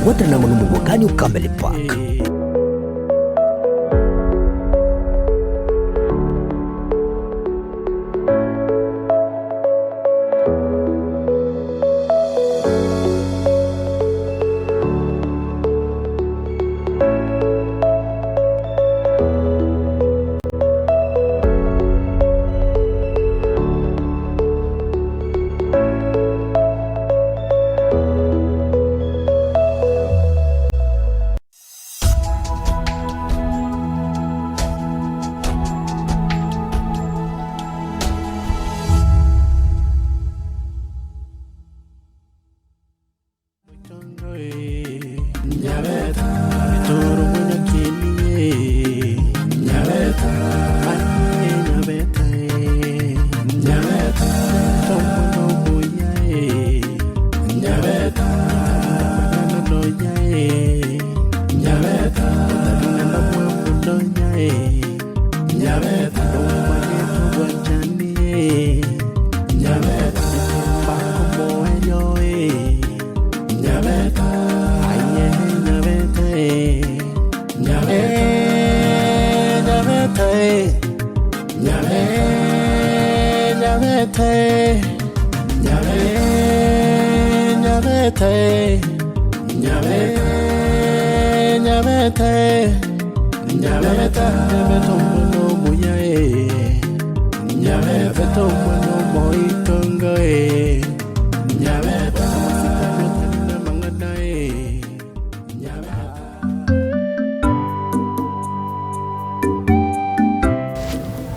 Ekobwaterana amo nomogwekani o Cameli Park.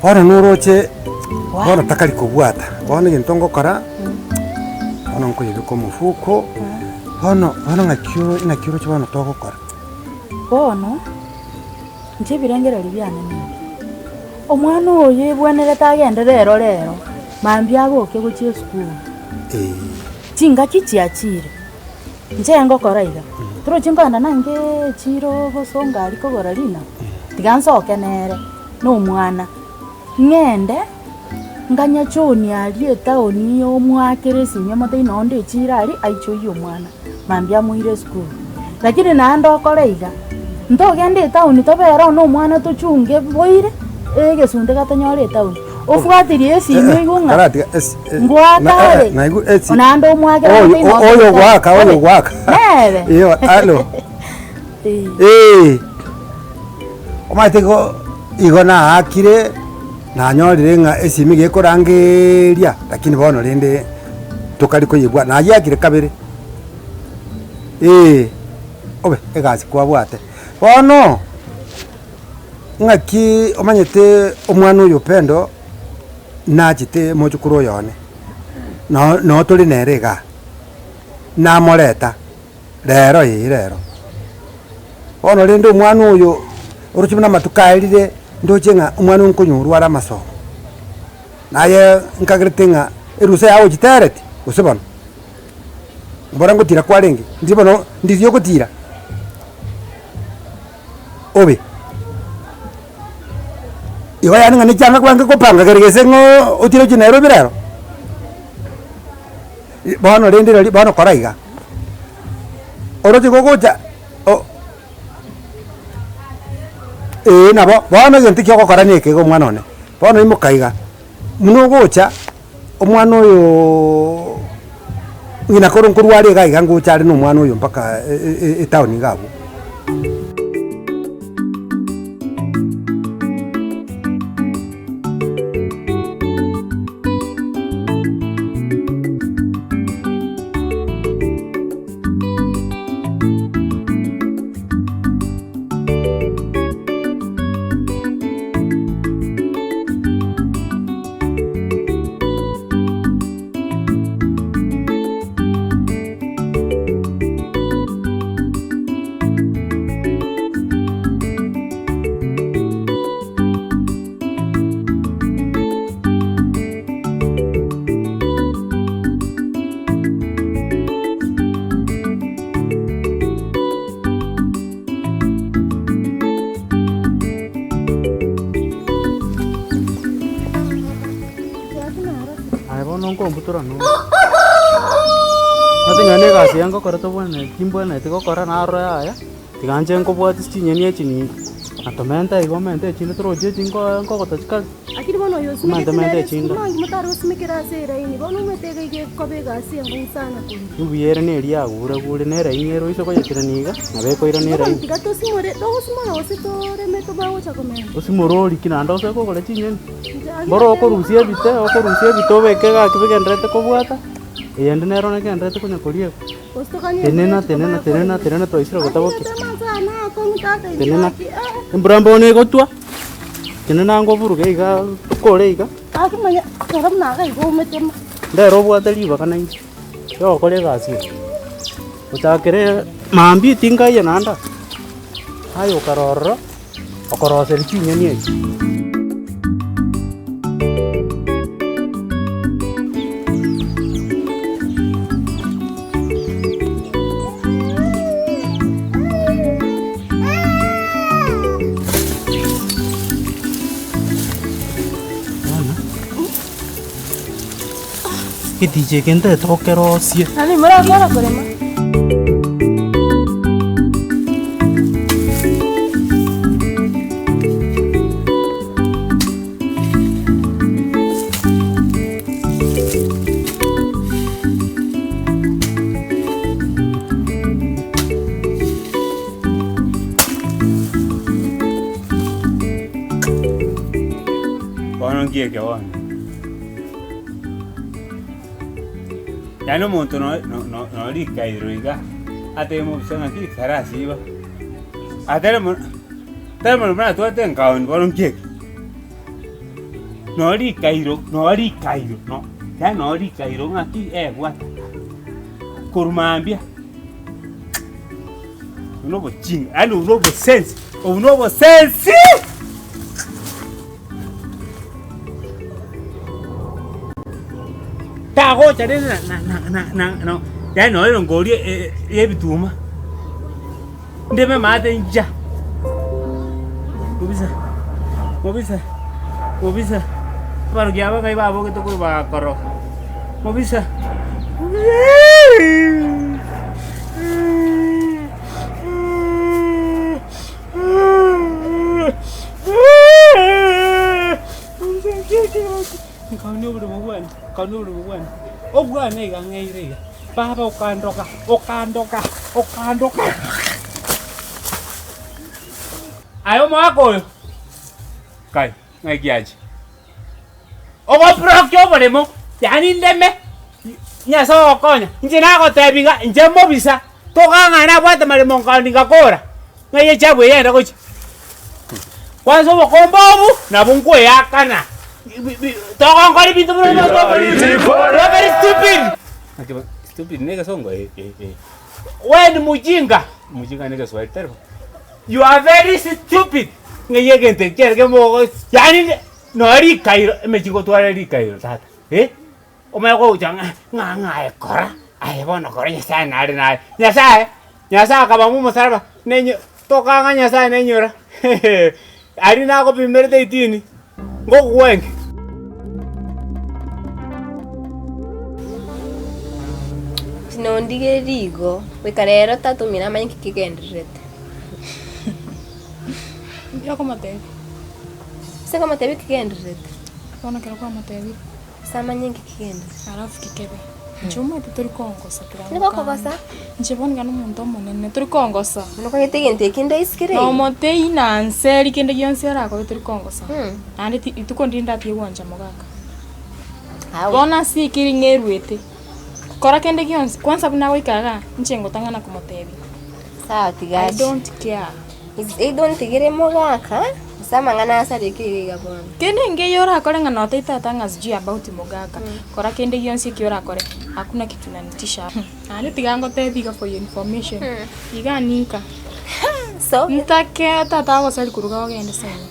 Bono noroche, bono takari kobwata, bono egento ngokora, bono nkoyebeka omofuko, bono bono ng'aki oro ng'aki oroche bono togokora. Bono, inche ebirengererio biane nigo, omwana oyo ebwenerete agende rero rero, mambia agoke gochia esukuru. Eeh. Chingaki chiachire, inche ngokora iga, torochi nkogenda nange echiro gosonga aria kogora rinagu, tiga nsoke nere, na omwana, ng'ende nganye John aria etaoni omwakere esimi omotebie noo onde echiro aria aichoyie omwana, mambia amoire esukuru. Lakini naende okore iga, ntogende etaoni tobere oo na omwana tochunge boire, egesunte gatonyore etaoni, ofuatirie esimi oigwe ng'a Karatiga esi e- ngwakare, naigu esi naende omwakere oyo omotebie noo oyo ogwaka oyo ogwaka nere. Iyo alo. Eh. Eeh, omanyete igo igo naakire, nanyorire ng'a esimi iga ekorangeria, lakini bono rende tokari koyebwa nayeakire kabere, eh, obe egasi kwabwate. Bono, ng'aki omanyete omwana oyo Upendo, nachete mochokoro oyo one, no noo tore nere igaa, namoreta. Rero ee rero. Bono rende omwana oyo, oroche buna amatuko aerire, ndoche ng'a omwana oyo nkonyorwa are amasomo. Naye nkagerete ng'a erusa yago ochitereti, gose bono? Mbora ngotira kwarenge, ndiri bono ndiri ogotira? Obe. Igo yaani ng'a nechianga kwange kopanga kere gese ng'o otire ochie Nairobi rero? Bono rende rirorio bono kora iga, oroche gogocha o eh nabo, bono egento ekia ogokora na eke iga omwana one, bono imoka iga, buna ogocha, omwana oyooo ng'ina koro nkorwa are iga iga ngocha are na omwana oyo mpaka etown iga abwo. Aye bono nkombutora nonya. Ase eng'encho na egasi eye ngokora tobwenereti timbwenereti gokora narora yaya, tiga inche nkobwatia chinyeni echi ninka, na tomente igo omente echinde torochi echi nko nkogota chikare. Lakini bono oyo Omente osimegete mente nere echinde. esukuma nki motare gosimekera ase eraini, bono omanyete iga iga ekoba egasi enkong'u sana korwa. Mbuya ere na eria yagure gure na eraini ere oise koyetirania iga, nabo ekoirana Bono eraini. tiga tosimore, togosimora gose toreme tomanye gocha komenya. Osimore oriki naende ose kogora chinyeni. Inche aki Mboro nateba, okorusia ebite, okorusia ebite obeke egaki bigendererete kobwata, eyende nero negendererete konya koriegwa. gose tokanye embura Tenena eche tenena tomanye tenena korema. tenena twaisire Aki gotabokia. natema nse aa akong'u tata inche Tenena, gaki eh. embura mbono egotwa, tenena ngoburuge igaa tokore iga. Gaki manya ekero buna iga igo ometema. Ndero obwate ribaga nainche, riogokora egasi eye, gochakera mambia tingaiyo naende aa, aye okare ororo, okoroseria chinyeni echi. Bono, Geticha eke ntagete gokerosia. Nani morakora korema? Bono nki eke bono? Yaani omonto no- no- no- norikairwe iga, atebe mobisa ng'aki tarasiba, atere mono tari mono buna atwate enkaoni bono nki eke? Norikairo norikairo no yaani norikairo ng'aki ebwate, korwa mambia, obwo na obochinga yaani obwo na obosensi obwo na obosensi. Tagocha rende na na na na na yaani nonya erongori ya ebituma, ndeme amaate incha, mobisa mobisa mobisa, abarogi aba ngai babogete korwa bagakoroga, mobisa Nkaonia oboremo bwane, nkaonia oboremo bwane, obwane iga ng'eire iga, baba okandoka, okandoka, okandoka. Aye omogaka oyo, kai, ng'ai giachia? Ogoprokia oboremo, yaani ndeme, Nyasae ogokonya, inche nagotebi iga, inche mobisa, tokang'ana nabwate maremo nkaoni ngakora, ng'ai echabu eye yende gochia. Kwanza obokombe obo, nabwo nkoeakana, bi- bi togonkora ebinto buna you are very stupid. Naki bo stupid na egesongo eh eh eh. We ni mujinga, mujinga na egeswahili tari bo. You are very stupid, ng'ai egento ekio kiare kemogo yaani nonya rikairo emechie gotwara rikairo tata eh. Omanye gocha ng'a ng'a ng'a aye kora, aye bono kora Nyasaye nare naye. Nyasaye, Nyasaye akabambwa omosaraba, nenye tokang'a Nyasaye nenyora aria nagopimerete eitini, ngokogwenge. Nondigererie igo, goika rero tata omino amanye nki kegendererete. Mbuya okomotebia. Ase nkomotebia ekegendererete. Bono ekero kwamotebire. Ase amanye nki kegendererete. Alafu kekebe. Inche omanyete tori kongosa tiga Nigo okogosa? Inche bono iga nomonto omonene, tori kongosa. Bono okagete egento eke ndaisikere iga. Nomotei na nseri kende gionsi arakore tori kongosa. Naende ti rituko ndiri ndatige gwancha mogaka. Bono ase ekeri ng'eruete, kora kende gionsi, kwanza buna agoika igaa, inche ngotang'ana komotebia. Sawa tiga I ache. don't care. Either ontigere mogaka, gose amang'ana asareke iga iga bono. Kende nkeiyo orakore ng'a notebie tata ng'a sijui about mogaka, kora kende gionsi eki orakore, hakuna kitu inanitisha. Naende tiga ngotebie iga for your information, iga ninka, So, ntake tata agosari koruga ogende seino.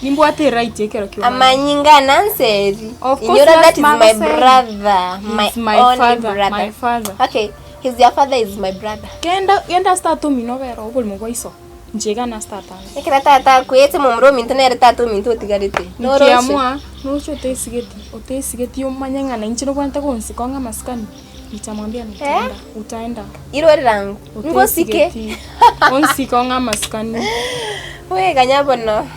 Nimbwate eright ekero kia omwana. amanyinga nanseri. Of course Inyora that is lazima my agoseri. brother, my He's my only father, brother. my father. Okay, He's your father is my brother. Genda genda ase tata omino obere oborimo bwa iso, inche iga nase tata one. Ekero tata akwete momura ominto nere tata ominto otigarete. Noroche? Nikiamua, noche otesigeti, otesigeti omanye ng'a nainche nobwate gonsika ong'e amasikani. Nitamwambia nitaenda. Utaenda. Irore rango. Ngosike. Otesigeti. Onsike ong'e amasikani. We ganya bono.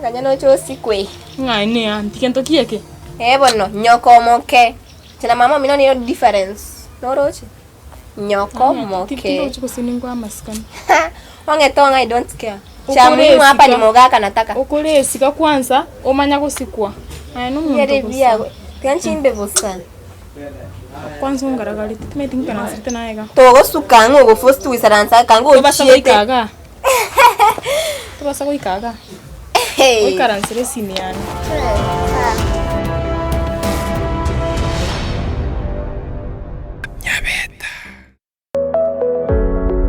Ganya noche osikwe. Ng'ai ne aunty kento ki eke? Eh bono, nyoko omoke. Inche na mama omino nigo difference. Noroche? Nyoko moke. Tindochi gose ningwe amasikani. Ong'ete ong'a I don't care. Cha muhimu hapa ni mogaka nataka. Okore esika kwanza omanya gosikwa. Aye nomonto Yere bosa. biago. Tiga nchimbe bosa. Kwanza ongaragarete timanyeti nkaransete naye iga. Togosuka ng'a ogoforced goisaransa kanga Tobasa ochiete. goika igaa. Tobasa goika igaa. Oikaransere esimi yane. Ah.